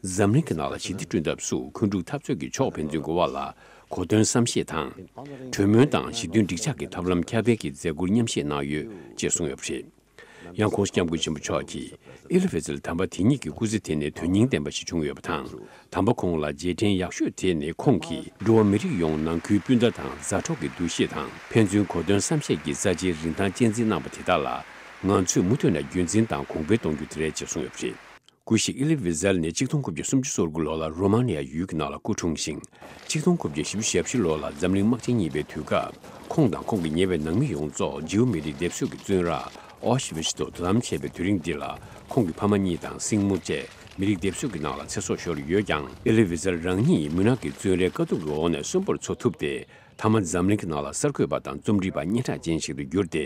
འཛམ་གླིང་གི་ནང་ལ་ཞི་བདེ་བསྐྲུན་ཐབས་སུ་འཁོན་འཁྲུག་འཐབ་རྩོད་ཀྱི་ཕྱོགས་ཕན་ཚུན་གྱི་དབར་ལ་གོ་སྟོན་བསམ་ཤེས་དང་། གྲོས་མོལ་དང་ཞི་མཐུན་འགྲིག་འཇགས་ཀྱི་ཐབས་ལམ་ཁྱབ་སྤེལ་གྱི་མཛད་སྒོར་མཉམ་ཞུགས་གནང་ཡོད་ཅེས་གསུངས་ཡོད་པ་རེད། ཡང་གོང་ས་སྐྱབས་མགོན་ཆེན་པོ་མཆོག་གིས་ཨེ་ལི་ཝེ་ཟེལ་དམ་པ་དེ་ཉིད་ཀྱི་སྐུ་ཚེ་དེ་ནི་དོན་སྙིང་ལྡན་པ་ཞིག་བྱུང་ཡོད་པ་དང་། དམ་པ་ཁོང་ལ་རྗེས་དྲན་ཡག་ཤོས་དེ་ནི་ཁོང་གིས་འགྲོ་བ་མི་རིགས་ཡོངས་ནང་ཁུལ་སྤུན་ཟླ་དང་མཛའ་གྲོགས་ཀྱི་འདུ་ཤེས་དང་། ཕན་ཚུན་གོ་སྟོན་བསམ་ཤེས་ཀྱི་རྩ་ཆེའི་རིན་ཐང་གཅེས་འཛིན་གནང་བ་དེ་དག་ལ་ང་ཚོས་མུ་མཐུད་ནས་རྒྱུན་འཛིན་དང་གོང་འཕེལ་གཏོང་རྒྱུ་དེ་རེད་ཅེས་གསུངས་ཡོད་པ་རེད། སྐུ་ཞབས་ཨེ་ལི་ཝི་ཟེལ་ནི་གཅིག་སྟོང་དགུ་བརྒྱ་སུམ་ཅུ་སོ་དགུ་ལོ་ལ་རོ་མ་ནི་ཡ་ཡུལ་གྱི་ནང་ལ་སྐུ་འཁྲུངས་ཤིང་། གཅིག་སྟོང་དགུ་བརྒྱ་བཞི་བཅུ་ཞེ་བཞི་ལོ་ལ་འཛམ་གླིང་དམག་ཆེན་གཉིས་པའི་དུས་སྐབས་ཁོང་དང་ཁོང་གི་ཉེ་བའི་ནང་མི་ཡོངས་རྫོགས་ཇིའུ་མི་རིགས་སྡེབ་གསོད་ཀྱི་བཙོན་རར་ཨོ་ཤི་ཝིཆ་དུ་དོ་དམ་བྱས་པའི་དུས་རིང་འདི་ལ་ཁོང་གི་ཕ་མ་གཉིས་དང་སྲིང་མོ་བཅས་མི་རིགས་སྡེབ་གསོད་ཀྱི་ནང་ལ་ཚེ་སྲོག་ཤོར་ཡོད་ཀྱང་། ཨེ་ལི་ཝི་ཟེལ་རང་ཉིད་མུན་ནག་གི་བཙོན་རའི་དཀའ་སྡུག་གི་འོག་ནས་གསོན་པོར་འཚོ་ཐུབ་སྟེ། མཐའ་མ་འཛམ་གླིང་གི་ནང་ལ་གསར་འགོད་པ་དང་རྩོམ་སྒྲིག་པ་སྙན་གྲགས་ཅན་ཞིག་ཏུ་གྱུར་ཏེ།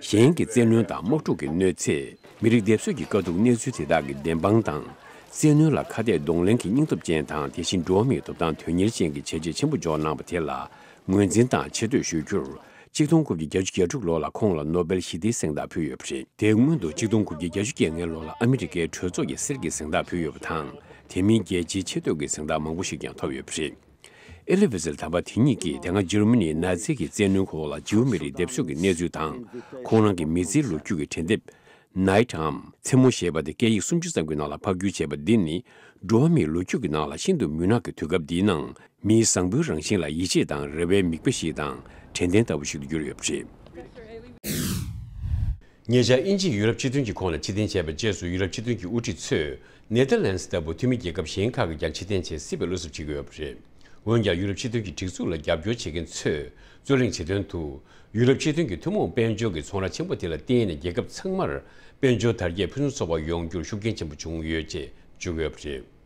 གཞན་གྱི་བཙན་གནོན་དང་དམག་འཁྲུག་གི་གནོད་འཚེ། མི་རིགས་སྡེབ་གསོད་ཀྱི་དཀའ་སྡུག་གནས་ཚུལ་དེ་དག་གི་བདེན་དཔང་དང་། བཙན་གནོན་ལ་ཁ་གཏད་གདོང་ལེན་གྱི་སྙིང་སྟོབས་ཅན་དང་། དེ་བཞིན་འགྲོ་བ་མིའི་ཐོབ་ཐང་དོན་གཉེར་ཅན་གྱི་བྱས་རྗེས་ཆེན་པོ་འཇོག་གནང་བ་དེ་ལ་ངོས་འཛིན་དང་ཆེ་བསྟོད་ཞུ་རྒྱུར། གཅིག་སྟོང་དགུ་བརྒྱ་བརྒྱད་ཅུ་གྱ་དྲུག་ལོ་ལ་ཁོང་ལ་ནོ་སྦེལ་ཞི་བདེའི་གཟེངས་རྟགས་ཕུལ་ཡོད་པ་རེད། དེའི་སྔོན་དུ་གཅིག་སྟོང་དགུ་བརྒྱ་བརྒྱད་ཅུ་གྱ་ལྔ་ལོ་ལ་ཨ་མི་རི་ཀའི་གྲོས་ཚོགས་ཀྱི་གསེར་གྱི་གཟེངས་རྟགས་ཕུལ་ཡོད་པ་དང་། དེ་མིན་རྒྱལ་སྤྱིའི་ཆེ་བསྟོད་ཀྱི་གཟེངས་རྟགས་མང་པོ་ཞིག་ཀྱང་ཐོབ་ཡོད་པ་རེད། ཨེ་ལི་ཝི་ཟེལ་དམ་པ་དེ་ཉིད་ཀྱིས་དེ་སྔ་འཇར་མ་ནིའི་ནཱ་ཛི་གི་བཙན་གནོན་འོག་ལ་ཇིའུ་མི་རིགས་སྡེབ་གསོད་ཀྱི་གནས་ཚུལ་དང་། ཁོང་རང་གི་མི་ཚེའི་ལོ་རྒྱུས་ཀྱི་དྲན་དེབ། Night འམ་མཚན་མོ་ཞེས་པ་དེ་སྐད་ཡིག་སུམ་ཅུ་ཙམ་གྱི་ནང་ལ་ཕབ་བསྒྱུར་བྱས་པ་འདི་ནི། འགྲོ་བ་མིའི་ལོ་རྒྱུས་ཀྱི་ནང་ལ་ཤིན་ཏུ་མུན་ནག་གི་དུས་སྐབས་འདིའི་ནང་། མིའི་བཟང་པོའི་རང་བཞིན་ལ་ཡིད་ཆེས་དང་རེ་བའི་མིག་དཔེ་ཞིག་དང་། དྲན་རྟེན་ལྟ་བུ་ཞིག་ཏུ་གྱུར་ཡོད་པ་རེད། ཉེ་ཆར་དབྱིན་ཇིས་ཡུ་རོབ་སྤྱི་མཐུན་གྱི་ཁོངས་ལ་ཕྱིར་འཐེན་བྱས་པའི་རྗེས་སུ། ཡུ་རོབ་སྤྱི་མཐུན་གྱི་དབུ་ཁྲིད་ཚོས་ནེ་ཐར་ལན་སི་ལྟ་བུ་འཐུས་མི་རྒྱལ་ཁབ་གཞན་ཁག་གིས་ཀྱང་ཕྱིར་འཐེན་བྱེད་སྲིད་པའི་བློ་འཚབ་བྱེད་ཀྱི་ཡོད་པ་རེད། འོན་ཀྱང་། ཡུ་རོབ་སྤྱི་མཐུན་གྱི་སྒྲིག་འཛུགས་ལ་རྒྱབ་སྐྱོར་བྱེད་མཁན་ཚོས་རྩོད་གླེང་བྱེད་དོན་དུ། ཡུ་རོབ་སྤྱི་མཐུན་གྱི་ཐུན་མོང་དཔལ་འབྱོར་གྱི་ཚོང་ར་ཆེན་པོ་དེ་ལ་བརྟེན་ནས། རྒྱལ་ཁབ་ཚང་མར་དཔལ་འབྱོར་དར་རྒྱས་ཕུན་སུམ་ཚོགས་པ་ཡོང་རྒྱུར་ཤུགས་རྐྱེན་ཆེན་པོ་བྱུང་ཡོད་ཅེས་བརྗོད་ཀྱི་ཡོད་པ་རེད།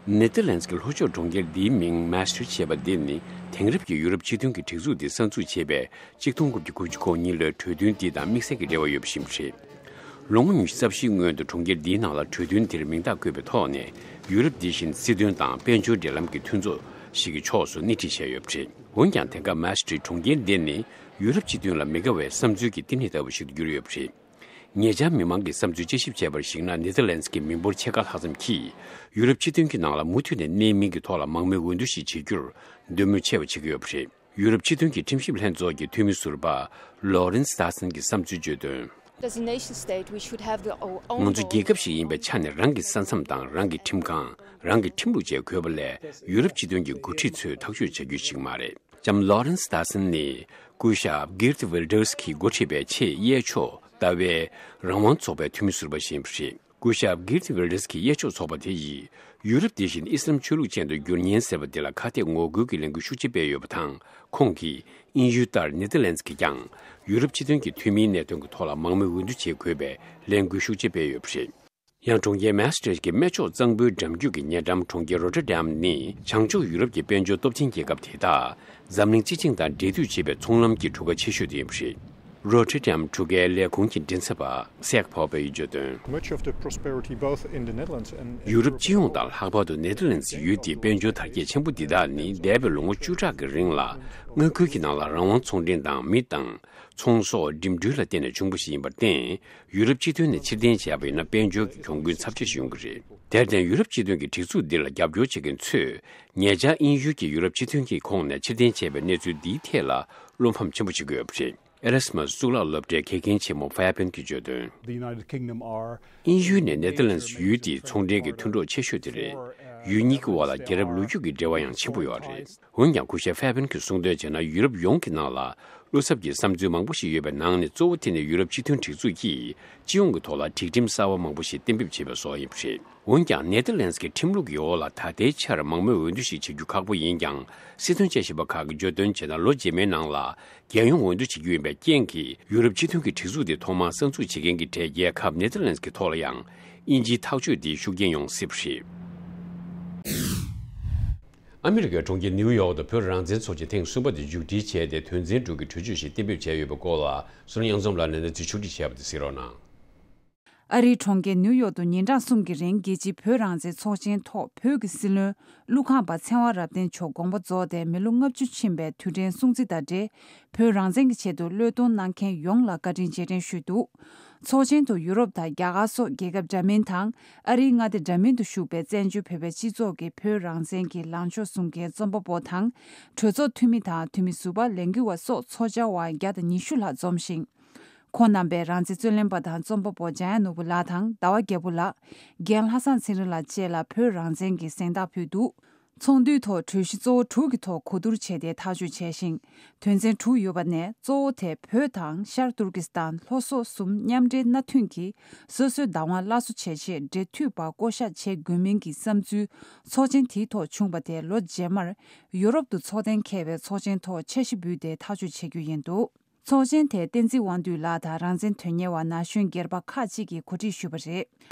ནེ་ཐར་ལན་སི་གི་ལྷོ་ཕྱོགས་གྲོང་ཁྱེར་འདིའི་མིང་མཱས་ཊི་རིག་ཅེས་པ་འདི་ནི། དེང་རབས་ཀྱི་ཡུ་རོབ་སྤྱི་མཐུན་གྱི་སྒྲིག་འཛུགས་འདི་གསར་འཛུགས་བྱས་པའི་གཅིག་སྟོང་དགུ་བརྒྱ་དགུ་བཅུ་གོ་གཉིས་ལོའི་གྲོས་མཐུན་འདི་དང་དམིགས་བསལ་གྱི་འབྲེལ་བ་ཡོད་པ་ཞིག་ཡིན་པ་རེད། ལོ་ངོ་ཉི་ཤུ་རྩ་བཞིའི་སྔོན་དུ་གྲོང་ཁྱེར་འདིའི་ནང་ལ་གྲོས་མཐུན་དེར་མིང་རྟགས་བཀོད་པའི་ཐོག་ནས། ཡུ་རོབ་འདི་བཞིན་སྲིད་དོན་དང་དཔལ་འབྱོར་འབྲེལ་ལམ་གྱི་མཐུན་ཚོགས་ཤིག་གི་ཕྱོགས་སུ་སྣེ་ཁྲིད་བྱས་ཡོད་པ་རེད། འོན་ཀྱང་། དེང་སྐབས་མཱས་ཊི་རིག་གྲོང་ཁྱེར་འདི་ནི་ཡུ་རོབ་སྤྱི་མཐུན་ལ་མི་དགའ་བའི་བསམ་ཚུལ་གྱི་བསྟི་གནས་ལྟ་བུ་ཞིག་ཏུ་གྱུར་ཡོད་པ་རེད། ཉེ་ཆར་མི་མང་གི་བསམ་ཚུལ་དཔྱད་ཞིབ་བྱས་པར་གཞིགས་ན། ནེ་ཐར་ལན་སི་གི་མི་འབོར་ཕྱེད་ཀ་ལྷག་ཙམ་གྱིས་ཡུ་རོབ་སྤྱི་མཐུན་གྱི་ནང་ལ་མུ་མཐུད་ནས་གནས་མིན་གྱི་ཐོག་ལ་མང་མོས་འོས་བསྡུ་ཞིག་བྱེད་རྒྱུར་འདོད་མོས་ཆེ་བ་བྱེད་ཀྱི་ཡོད་པ་རེད། ཡུ་རོབ་སྤྱི་མཐུན་གྱི་ཁྲིམས་ཞིབ་ལྷན་ཚོགས་ཀྱི་འཐུས་མི་ཟུར་པ་ལོ་རེན་སི་ཏཱ་སན་གྱིས་བསམ་ཚུལ་བརྗོད་དོན། As a nation state, we should have the, our own ང་ཚོ་རྒྱལ་ཁབ་ཞིག་ཡིན་པའི་ཆ་ནས། རང་གི་ས་མཚམས་དང་། རང་གི་ཁྲིམས་ཁང་། རང་གི་ཁྲིམས་ལུགས་བཅས་དགོས་པ་ལས། ཡུ་རོབ་སྤྱི་མཐུན་གྱི་འགོ་ཁྲིད་ཚོས་ཐག་གཅོད་བྱ་རྒྱུ་ཞིག་མ་རེད། ལྕམ་ལོ་རེན་སི་ཏཱ་སན་ནི་སྐུ་ཞབས་གྷིར་ཏི་ཝིལ་ཏར་སི་གིས་འགོ་ཁྲིད་པའི་ཆེས་གཡས་ཕྱོགས་ལྟ་བའི་རང་དབང་ཚོགས་པའི་འཐུས་མི་ཟུར་པ་ཞིག་ཡིན་པ་རེད། སྐུ་ཞབས་གྷིར་ཏི་ཝིལ་ཏར་སི་གི་གཡས་ཕྱོགས་ཚོགས་པ་དེ་ཡིས་ཡུ་རོབ་དེ་བཞིན་ཨི་སི་ལམ་ཆོས་ལུགས་ཅན་དུ་འགྱུར་ཉེན་ཟེར་བ་འདི་ལ་ཁ་གཏད་ངོ་རྒོལ་གྱི་ལས་འགུལ་ཤུགས་ཆེ་སྤེལ་ཡོད་པ་དང་། ཁོང་གིས་དབྱིན་ཡུལ་ལྟར་ནེ་ཐར་ལན་སི་གིས་ཀྱང་ཡུ་རོབ་སྤྱི་མཐུན་གྱི་འཐུས་མིའི་གནད་དོན་གྱི་ཐོག་ལ་མང་མོས་འོས་བསྡུ་བྱེད་དགོས་པའི་ལས་འགུལ་ཤུགས་ཆེ་སྤེལ་ཡོད་པ་རེད། ཡང་། གྲོང་ཁྱེར་མཱས་ཊི་རིག་གི་སྨད་ཕྱོགས་གཙང་པོའི་འགྲམ་རྒྱུད་ཀྱི་ཉེ་འགྲམ་གྲོང་ཁྱེར་རོ་ཊར་ཌམ་ནི་བྱང་ཕྱོགས་ཡུ་རོབ་ཀྱི་དཔལ་འབྱོར་སྟོབས་ཆེན་རྒྱལ་ཁབ་དེ་དག་འཛམ་གླིང་སྤྱི་ཆིངས་དང་འབྲེལ་མཐུད་བྱེད་པའི་ཚོང་ལམ་གྱི་གྲུ་ཁ་ཆེ་ཤོས་དེ་ཡིན་པ་རེད། རོ་ཊར་ཌམ་གྲུ་ཁའི་ལས་ཁུངས་ཀྱི་མགྲིན་ཚབ་པ་སེག་ཕོ་པེ་ཡིས་བརྗོད་དོན། Much of the prosperity, both in the Netherlands and ཡུ་རོབ་སྤྱི་ཡོངས་དང་། ལྷག་པར་དུ་ནེ་ཐར་ལན་སི་ཡུལ་དེའི་དཔལ་འབྱོར་དར་རྒྱས་ཆེན་པོ་འདི་དག་ནི། འདས་པའི་ལོ་ངོ་བཅུ་ཕྲག་གི་རིང་ལ་མངའ་ཁུལ་གྱི་ནང་ལ་རང་དབང་ཚོང་འབྲེལ་དང་། མི་དང་ཚོང་ཟོག་འགྲིམ་འགྲུལ་ལ་བརྟེན་ནས་བྱུང་བ་ཞིག་ཡིན་པར་བརྟེན། ཡུ་རོབ་སྤྱི་མཐུན་ནས་ཕྱིར་འཐེན་བྱས་པ་ཡིན་ན། དཔལ་འབྱོར་གྱི་གྱོང་གུན་ཚབས་ཆེ་ཞིག་ཡོང་གི་རེད། དེར་བརྟེན། ཡུ་རོབ་སྤྱི་མཐུན་གྱི་སྒྲིག་འཛུགས་འདི་ལ་རྒྱབ་སྐྱོར་བྱེད་མཁན་ཚོས་ཉེ་ཆར་དབྱིན་ཡུལ་གྱིས་ཡུ་རོབ་སྤྱི་མཐུན་གྱི་ཁོངས་ནས་ཕྱིར་འཐེན་བྱས་པའི་གནས་ཚུལ་འདིའི་ཐད་ལ་བློ་ཕམ་ཆེན་པོ་བྱེད་ཀྱི་ཡོད་པ་རེད། ཨེ་ར་སི་མ་སི་གཙུག་ལག་སློབ་གྲྭའི་དགེ་རྒན་ཆེན་མོ་ཧྥ་ཡ་པེན་གྱིས་བརྗོད་དོན། The United Kingdom are དབྱིན་ཡུལ་ནི་ནེ་ཐར་ལན་སི་ཡུལ་དེའི་ཚོང་འབྲེལ་གྱི་མཐུན་གྲོགས་ཆེ་ཤོས་དེ་རེད། ཡུལ་གཉིས་ཀྱི་དབར་ལ་རྒྱལ་རབས་ལོ་རྒྱུས་ཀྱི་འབྲེལ་བ་ཡང་ཆེན་པོ་ཡོད་རེད། འོན་ཀྱང་། སྐུ་ཞབས་ཧྥ་ཡ་པེན་གྱིས་གསུངས་དོན་བྱས་ན། ཡུ་རོབ་ཡོངས་ཀྱི་ནང་ལ་བློ་འཚབ་ཀྱི་བསམ་ཚུལ་མང་པོ་ཞིག་ཡོད་པའི་ནང་ནས། གཙོ་བོ་དེ་ནི་ཡུ་རོབ་སྤྱི་མཐུན་སྒྲིག་འཛུགས་ཀྱིས་སྤྱི་ཡོངས་ཀྱི་ཐོག་ལ་སྒྲིག་ཁྲིམས་གསར་བ་མང་པོ་ཞིག་གཏན་འབེབས་བྱས་པའི་བཟོ་ཡིན་པ་རེད། འོན་ཀྱང་། ནེ་ཐར་ལན་སི་གི་ཁྲིམས་ལུགས་ཀྱི་འོག་ལ་ད་ལྟའི་ཆར་མང་མོས་འོས་བསྡུ་ཞིག་བྱེད་རྒྱུ་ཁག་པོ་ཡིན་ཀྱང་། སྲིད་དོན་དཔྱད་ཞིབ་པ་ཁག་གིས་བརྗོད་དོན་བྱས་ན། ལོ་རྗེས་མའི་ནང་ལ་རྒྱལ་ཡོངས་འོས་བསྡུ་བྱེད་རྒྱུ་ཡིན་པའི་རྐྱེན་གྱིས། ཡུ་རོབ་སྤྱི་མཐུན་གྱི་སྒྲིག་འཛུགས་དེ་ཐོག་མར་གསར་འཛུགས་བྱེད་མཁན་གྱི་གྲས་རྒྱལ་ཁབ་ནེ་ཐར་ལན་སི་གི་ཐོག་ལ་ཡང་དབྱིན་ཇིའི་ཐག་གཅོད་དེས་ཤུགས་རྐྱེན་ཡོང་སྲིད་པ་རེད། ཨ་མི་རི་ཀའི་གྲོང་ཁྱེར་ནིའུ་ཡོག་ཏུ་བོད་རང་བཙན་ཚོགས་ཆེན་ཐེངས་གསུམ་པ་དེ་མཇུག་སྒྲིལ་བྱས་ཏེ། དོན་ཚན་དྲུག་གི་གྲོས་ཆོད་ཞིག་གཏན་འབེབས་བྱས་ཡོད་པའི་སྐོར་ལ། བསོད་ནམས་དབྱངས་འཛོམས་ལགས་ནས་གནས་ཚུལ་ཕྱོགས་སྒྲིག་བྱས་པ་དེ་གཟིགས་རོགས་གནང་། ཨ་རིའི་གྲོང་ཁྱེར་ནིའུ་ཡོག་ཏུ་ཉིན་གྲངས་གསུམ་གྱི་རིང་རྒྱལ་སྤྱིའི་བོད་རང་བཙན་ཚོགས་ཆེན་ཐོག་བོད་ཀྱི་སྲིད་བློན་ཀླུ་ཁང་པ་ཚེ་དབང་རབ་བརྟན་མཆོག་དགོངས་པ་རྫོགས་ཏེ་མི་ལོ་ལྔ་བཅུ་ཕྱིན་པའི་དུས་དྲན་སྲུང་བརྩི་དང་འབྲེལ། བོད་རང་བཙན་གྱི་ཆེད་དུ་བློས་གཏོང་གནང་མཁན་ཡོངས་ལ་བཀའ་དྲིན་རྗེས་དྲན་ཞུས་འདུག་ཚོགས་ཆེན་དུ་ཡུ་རོབ་དང་རྒྱ་གར་སོགས་རྒྱལ་ཁབ་འདྲ་མིན་དང་ཨ་རིའི་མངའ་སྡེ་འདྲ་མིན་དུ་བཞུགས་པའི་བཙན་བྱོལ་བོད་པའི་སྤྱི་ཚོགས་ཀྱི་བོད་རང་བཙན་གྱི་ལངས་ཕྱོགས་སྲུང་མཁན་རྩོམ་པ་པོ་དང་གྲོས་ཚོགས་འཐུས་མི་དང་འཐུས་མི་ཟུར་པ་ལས་འགུལ་བ་སོགས་ཚོགས་བཅར་བ་བརྒྱ་དང་ཉི་ཤུ་ལྷག་འཛོམས་ཤིང་། ཁོང་རྣམ་པས་རང་བཙན་རྩོད་ལེན་པ་དང་རྩོམ་པ་པོ་འཇམ་དབྱངས་ནོར་བུ་ལགས་དང་ཟླ་བ་རྒྱལ་པོ་ལགས། རྒན་ལྷ་བཟང་ཚེ་རིང་ལགས་བཅས་ལ་བོད་རང་བཙན་གྱི་གཟེངས་རྟགས་ཕུལ་འདུག་ཚོགས་འདུའི་ཐོག་གྲོས་གཞི་གཙོ་བོ་དྲུག་གི་ཐོག་གོ་བསྡུར་བྱས་ཏེ་ཐག་གཅོད་བྱས་ཤིང་། དོན་ཚན་དྲུག་ཡོད་པ་ནས་གཙོ་བོ་དེ་བོད་དང་ཤར་ཏུར་ཀི་སི་ཐན་ལྷོ་སོག་གསུམ་མཉམ་འབྲེལ་མནའ་མཐུན་གྱིས་སོ་སོའི་བདག་དབང་སླར་གསོ་བྱེད་ཆེད་འབྲེལ་མཐུད་པ་བསྐོ་གཞག་བྱེད་དགོས་མིན་གྱི་བསམ་ཚུལ་ཚོགས་ཆེན་དེའི་ཐོག་བྱུང་བ་དེ་ལོ་རྗེས་མར་ཡུ་རོབ་ཏུ་ཚོགས་གཏན་འཁེལ་བའི་ཚོགས་ཆེན་ཐོག་འཆར་གཞི་འབུལ་ཏེ་ཐག་གཅོད་བྱེད་རྒྱུ་ཡིན་འདུག་ཚོགས་ཆེན་དེ་བསྟན་འཛིན་དབང་འདུས་ལགས་དང་རང་བཙན་དོན་གཉེར་བ་ན་གཞོན་སྒེར་པ་ཁག་ཅིག་གིས་གོ་སྒྲིག་ཞུས་པ་རེད།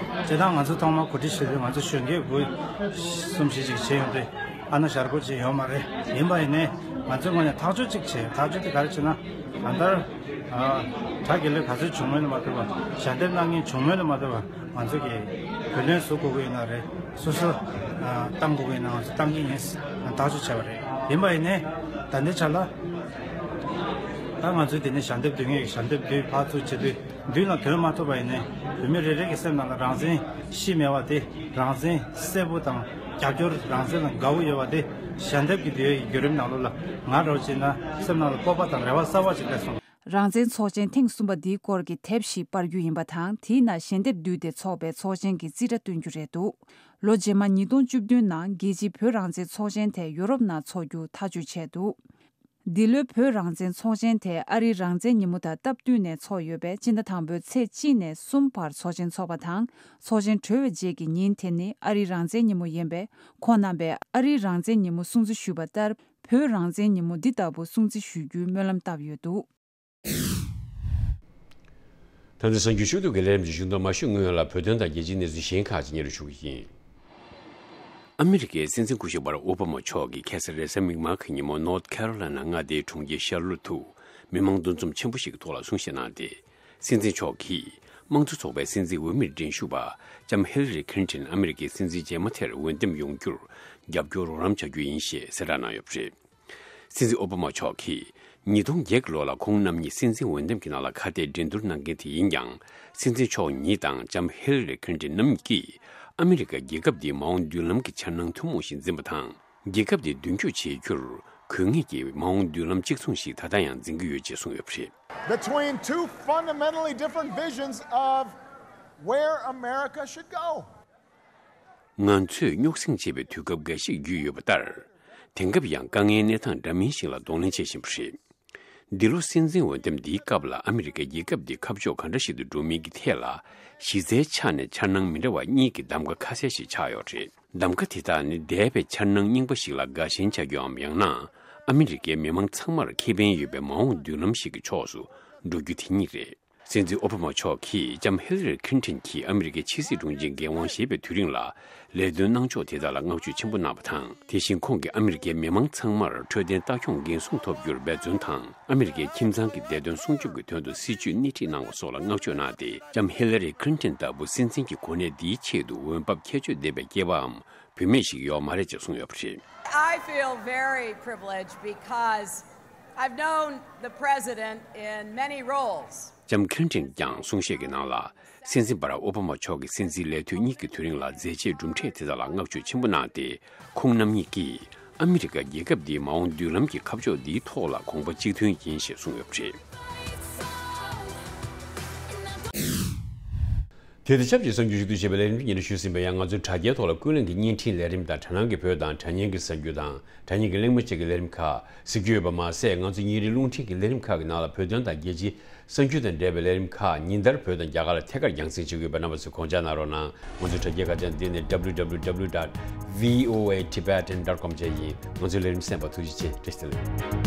སྤྱིར་བཏང་ང་ཚོ་ཐོག་མར་གོ་སྒྲིག་ཞུས་དུས་ང་ཚོ་གཞོན་སྐྱེས་དགུ་གསུམ་བཞི་ཅིག་བྱས་ཡོང་དུས་ཨ་ན་ཞར་གོ་ཅིག་ཡོད་མ་རེད། ཡིན་པ་ཡིན་ནའི་ང་ཚོའི་ངོས་ནས་ཐག་གཅོད་ཅིག་བྱས་ཡོད། ཐག་གཅོད་དེ་ག་རེ་བྱས་ན་གང་ལྟར་ཨ་གྲ་རྒྱས་ལོས་ག་ཚོད་བྱུང་མིན་ལ་མ་ལྟོས་པར་ཞལ་འདེབས་གནང་མཁན་བྱུང་མིན་ལ་མ་ལྟོས་པར་ང་ཚོ་གིས་བུ་ལོན་བཟོ་དགོས་ཀྱི་ཡོད་ན་རེད། སོ་སོ་ཨ་བཏང་དགོས་ཀྱི་ཡོད་ན་ང་ཚོ་བཏང་གི་ཡིན། ཐག་གཅོད་བྱས་པ་རེད། ཡིན་པ་ཡིན་ནའི་ད་ལྟའི་ཆ་ལ་ད་ང་ཚོའི་དེ་ནས་ཞལ་འདེབས་འདོན་མཁན་གྱི་ཞལ་འདེབས་དུས་ཕར་ཚུར་བྱེད་དུས་མདུན་ལ་ཐོན་མ་ཐུབ་པ་ཡིན་ནའི་བོད་མི་རེ་རེ་གི་སེམས་ནང་ལ་རང་བཙན་གཞི་མེད་པ་དེ། རང་བཙན་གསལ་པོ་དང་རྒྱབ་སྐྱོར། རང་བཙན་ལ་དགའ་བོ་ཡོད་པ་དེ་ཞལ་འདེབས་ཀྱི་དུས་ཡུན་གྱི་བརྒྱུད་རིམ་ནང་ལོགས་ལ་ང་རང་བྱས་ན་སེམས་ནང་ལ་སྤོབས་པ་དང་རེ་བ་གསར་པ་ཞིག་སླེབས་སོང་། རང་བཙན་ཚོགས་ཆེན་ཐེངས་གསུམ་པ་འདིའི་སྐོར་གྱི་དེབ་ཞིག་པར་རྒྱུ་ཡིན་པ་དང་། དེའི་ནང་ཞལ་འདེབས་བསྡུས་ཏེ་འཚོགས་པའི་ཚོགས་ཆེན་གྱི་རྩིས་ཁྲ་སྟོན་རྒྱུ་རེད་འདུག་ལོ་རྗེས་མ་ཉིས་སྟོང་བཅུ་བདུན་ནང་རྒྱལ་སྤྱིའི་བོད་རང་བཙན་ཚོགས་ཆེན་དེ་ཡུ་རོབ་ནང་འཚོགས་རྒྱུ་ཐག་གཅོད་བྱས་འདུག་འདི་ལོའི་བོད་རང་བཙན་ཚོགས་ཆེན་དེ་ཨ་རིའི་རང་བཙན་ཉིན་མོ་དང་སྟབས་བསྟུན་ནས་འཚོགས་ཡོད་པས། སྤྱི་ཟླ་དང་པོའི་ཚེས་གཅིག་ནས་གསུམ་བར་ཚོགས་ཆེན་འཚོགས་པ་དང་། ཚོགས་ཆེན་གྲོལ་བའི་རྗེས་ཀྱི་ཉིན་དེ་ནི་ཨ་རིའི་རང་བཙན་ཉིན་མོ་ཡིན་པས། ཁོང་རྣམ་པས་ཨ་རིའི་རང་བཙན་ཉིན་མོ་སྲུང་བརྩི་ཞུས་པ་ལྟར། བོད་རང་བཙན་ཉིན་མོ་འདི་ལྟ་བུ་སྲུང་བརྩི་ཞུ་རྒྱུའི་སྨོན་ལམ་བཏབ་ཡོད་འདུག་ད་ལྟ་གསར་འགྱུར་ཤོག་ཐོག་གི་ལས་རིམ་གྱི་ཤུགས་འདོན་མ་ཞུས་སྔོན་ལ་བོད་དོན་དང་རྒྱལ་སྤྱིའི་གནས་ཚུལ་གཞན་ཁག་ཅིག་སྙན་སྒྲོན་ཞུ་གི་ཡིན། ཨ་མི་རི་ཀའི་སྲིད་འཛིན་སྐུ་ཞབས་བྷ་རག་ཨོ་བྷ་མ་མཆོག་གིས་ཁ་སང་རེས་གཟའ་མིག་དམར་གྱི་ཉིན་མོ་ནོར་ཐི་ཁེ་རོ་ལེ་ན་མངའ་སྡེའི་གྲོང་ཁྱེར་ཤར་ལོ་ཊ་དུ་མི་མང་འདུ་འཛོམས་ཆེན་པོ་ཞིག་གི་ཐོག་ལ་གསུང་བཤད་གནང་སྟེ། སྲིད་འཛིན་མཆོག་གིས་དམངས་གཙོ་ཚོགས་པའི་སྲིད་འཛིན་འོས་མིར་འགྲན་ཞུགས་པ་ལྕམ་ཧི་ལ་རི་ཁི་ལིན་ཏོན་ཨ་མི་རི་ཀའི་སྲིད་འཛིན་རྗེས་མ་དེར་འོས་འདེམས་ཡོང་རྒྱུར་རྒྱབ་སྐྱོར་རོགས་རམ་བྱ་རྒྱུ་ཡིན་ཞེས་གསལ་བསྒྲགས་གནང་ཡོད་པ་རེད། སྲིད་འཛིན་ཨོ་བྷ་མ་མཆོག་གིས་ཉིས་སྟོང་བརྒྱད་ཀྱི་ལོ་ལ་ཁོང་རྣམ་གཉིས་སྲིད་འཛིན་འོས་འདེམས་ཀྱི་ནང་ལ་ཁ་གཏད་འགྲན་བསྡུར་གནང་མཁན་དེ་ཡིན་ཀྱང་། སྲིད་འཛིན་མཆོག་ཉིད་དང་ལྕམ་ཧི་ལ་རི་ཁི་ལིན་ཏོན་རྣམ་གཉིས་ཀྱིས་ཨ་མི་རི་ཀ་རྒྱལ་ཁབ་འདིའི་མ་འོངས་མདུན་ལམ་གྱི་འཆར་སྣང་ཐུན་མོང་ཞིག་འཛིན་པ་དང་། རྒྱལ་ཁབ་འདི་མདུན་སྐྱོད་བྱེད་རྒྱུར་དགོས་ངེས་ཀྱི་མ་འོངས་མདུན་ལམ་གཅིག་མཚུངས་ཤིག་ད་ལྟ་ཡང་འཛིན་གྱི་ཡོད་ཅེས་གསུངས་ཡོད་པ་རེད། Between two fundamentally different visions of where America should go. ང་ཚོས་རྙོག་ཟིང་ཆེ་བའི་དུས་སྐབས་འགའ་ཞིག་བརྒྱུད་ཡོད་པ་ལྟར། དེང་སྐབས་ཡང་དཀའ་ངལ་གནས་སྟངས་འདྲ་མིན་ཞིག་ལ་གདོང་ལེན་བྱེད་བཞིན་པ་རེད། འདི་ལོ་སྲིད་འཛིན་འོས་འདེམས་འདིའི་སྐབས་ལ་ཨ་མི་རི་ཀའི་རྒྱལ་ཁབ་འདི་ཁ་ཕྱོགས་ག་འདྲ་ཞིག་ཏུ་འགྲོ་མིན་གྱི་ཐད་ལ་གཞི་རྩའི་ཆ་ནས་འཆར་སྣང་མི་འདྲ་བ་གཉིས་ཀྱི་གདམ་ག་ཁ་གསལ་ཞིག་ཆགས་ཡོད་རེད། གདམ་ག་དེ་དག་ནི་འདས་པའི་འཆར་སྣང་རྙིང་པ་ཞིག་ལ་དགའ་ཞེན་བྱ་རྒྱུའམ། ཡང་ན་ཨ་མི་རི་ཀའི་མི་མང་ཚང་མར་ཁེ་ཕན་ཡོད་པའི་མ་འོངས་མདུན་ལམ་ཞིག་གི་ཕྱོགས་སུ་འགྲོ་རྒྱུ་དེ་གཉིས་རེད། སྲིད་འཛིན་ཨོ་བྷ་མ་མཆོག་གིས་ལྕམ་ཧི་ལ་རི་ཁི་ལིན་ཏོན་གྱིས་ཨ་མི་རི་ཀའི་ཕྱི་སྲིད་དྲུང་ཆེའི་འགན་དབང་བཞེས་པའི་དུས་རིང་ལ་ལས་དོན་གནང་ཕྱོགས་དེ་དག་ལ་བསྔགས་བརྗོད་ཆེན་པོ་གནང་བ་དང་། དེ་བཞིན་ཁོང་གིས་ཨ་མི་རི་ཀའི་མི་མང་ཚང་མར་འཕྲོད་བསྟེན་ལྟ་སྐྱོང་འགན་སྲུང་ཐོབ་རྒྱུར་འབད་བརྩོན་དང་། ཨ་མི་རི་ཀའི་ཁྱིམ་ཚང་གི་བདེ་དོན་སྲུང་སྐྱོབ་ཀྱི་དོན་དུ་སྲིད་ཇུས་སྣེ་ཁྲིད་གནང་བ་སོགས་ལ་བསྔགས་བརྗོད་གནང་སྟེ། ལྕམ་ཧི་ལ་རི་ཁི་ལིན་ཏོན་ལྟ་བུ་སྲིད་འཛིན་གྱི་གོ་གནས་འདིའི་ཆེད་དུ་འོས་འབབ་ཁྱད་ཆོས་ལྡན་པའི་སྐྱེས་པའམ་བུད་མེད་ཞིག་ཡོད་མ་རེད་ཅེས་གསུངས་ཡོད་པ་རེད། I feel very privileged because I've known the president in many roles. ལྕམ་ཁི་ལིན་ཏོན་ཀྱང་གསུང་བཤད་ཀྱི་ནང་ལ། སྲིད་འཛིན་བྷ་རག་ཨོ་བྷ་མ་མཆོག་གིས་སྲིད་འཛིན་ལས་དུས་གཉིས་ཀྱི་དུས་རིང་ལ་མཛད་རྗེས་གྲུབ་འབྲས་དེ་དག་ལ་བསྔགས་བརྗོད་ཆེན་པོ་གནང་སྟེ། ཁོང་རྣམ་གཉིས་ཀྱིས་ཨ་མི་རི་ཀ་རྒྱལ་ཁབ་འདིའི་མ་འོངས་མདུན་ལམ་གྱི་ཁ་ཕྱོགས་འདིའི་ཐོག་ལ་དགོངས་པ་གཅིག་མཐུན་ཡིན་ཞེས་གསུངས་ཡོད་པ་རེད། དེ་དང་ཆབས་ཅིག་གསར་འགྱུར་ཞུ་གཏུག་བྱེད་པའི་ལས་རིམ་ཉིན་རེ་ཞུས་ཟིན་པ་ཡང་། ང་ཚོའི་དྲ་རྒྱའི་ཐོག་ལ་ཀུན་གླེང་གི་བརྙན་འཕྲིན་ལས་རིམ་དང་། དྲ་སྣང་གི་བོད་དང་དྲ་བརྙན་གྱི་གསར་འགྱུར་དང་། དྲ་བརྙན་གྱི་གླེང་མོལ་བཅས་ཀྱི་ལས་རིམ་ཁག་གཟིགས་རྒྱུ་ཡོད་པ་མ་ཟད། ང་ཚོའི་ཉིན་རེའི་རླུང་འཕྲིན་གྱི་ལས་རིམ་ཁག་གི་ནང་ལ་བོད་དོན་དང་རྒྱལ་སྤྱིའི་གསར་འགྱུར་དང་འབྲེལ་བའི་ལས་རིམ་ཁག་ཉིན་ལྟར་བོད་དང་རྒྱ་གར་ལ་ཐད་ཀར་རྒྱང་སྲིང་བྱེད་ཀྱི་ཡོད་པ་རྣམ་པ་ཚོས་དགོངས་འཇགས་གནང་རོགས་གནང་། ང་ཚོའི་དྲ་རྒྱའི་ཁ་བྱང་འདི་ནི་W W W dot V O A Tibetan dot com བཅས་ཡིན། ང་ཚོའི་ལས་རིམ་གསན་པར་ཐུགས་རྗེ་ཆེ། བཀྲ་ཤིས་བདེ་ལེགས།